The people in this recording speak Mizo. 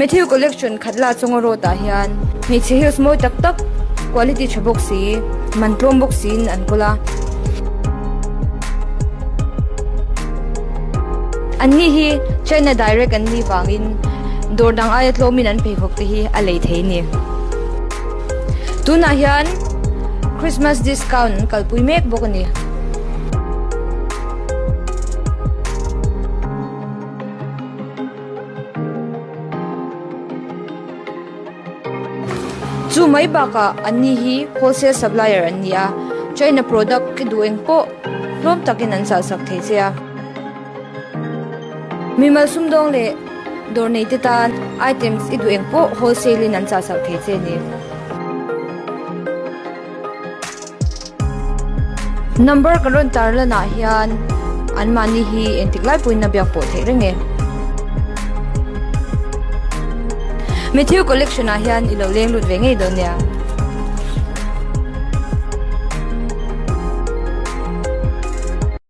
Matthew Collection Khatla chunga road ah hian hmeichhe heels mawi tak tak quality tha bawk si man tlawm bawk siin an kawl a. Anni hi China direct an nih vangin dawr dang aia tlawmin an pheikhawk te hi a lei thei a ni. Tunah hian Christmas discount an kalpui mek bawk a ni. Chu mai bakah anni hi wholesale supplier an ni a, China product i duh eng pawh hlawm takin an chahsak thei che a. Mimal sumdawng leh dawr nei te tan items i duh eng pawh wholesale in an chahsak thei che a ni. Number kan rawn tar lanah hian anmahni hi engtik lai pawhin a biak pawh theih reng e. Matthew collection ah hian i lo leng lut ve ngei dawn nia.